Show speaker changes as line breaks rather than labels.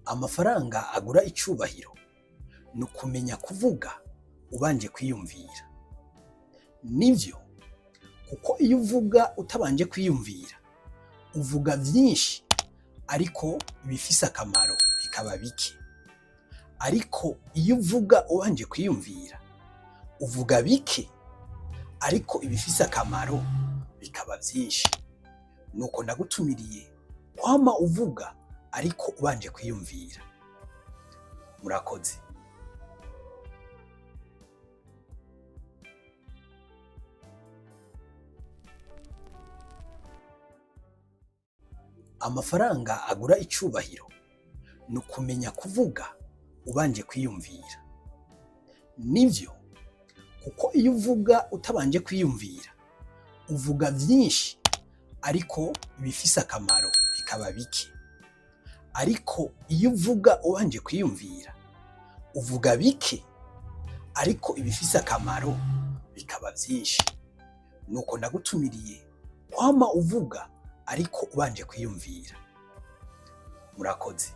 Amafaranga agura icubahiro ni ukumenya kuvuga ubanje kwiyumvira. Nivyo, kuko iyo uvuga utabanje kwiyumvira, uvuga vyinshi ariko ibifise akamaro bikaba bike. Ariko iyo uvuga ubanje kwiyumvira, uvuga bike ariko ibifise akamaro bikaba vyinshi. Nuko ndagutumiriye kwama uvuga ariko ubanje kwiyumvira. Murakoze. Amafaranga agura icubahiro ni ukumenya kuvuga ubanje kwiyumvira. Nivyo, kuko iyo uvuga utabanje kwiyumvira, uvuga vyinshi ariko ibifise akamaro bikaba bike. Ariko iyo uvuga ubanje kwiyumvira, uvuga bike ariko ibifise akamaro bikaba vyinshi. Nuko ndagutumiriye kwama uvuga ariko ubanje kwiyumvira. Murakoze.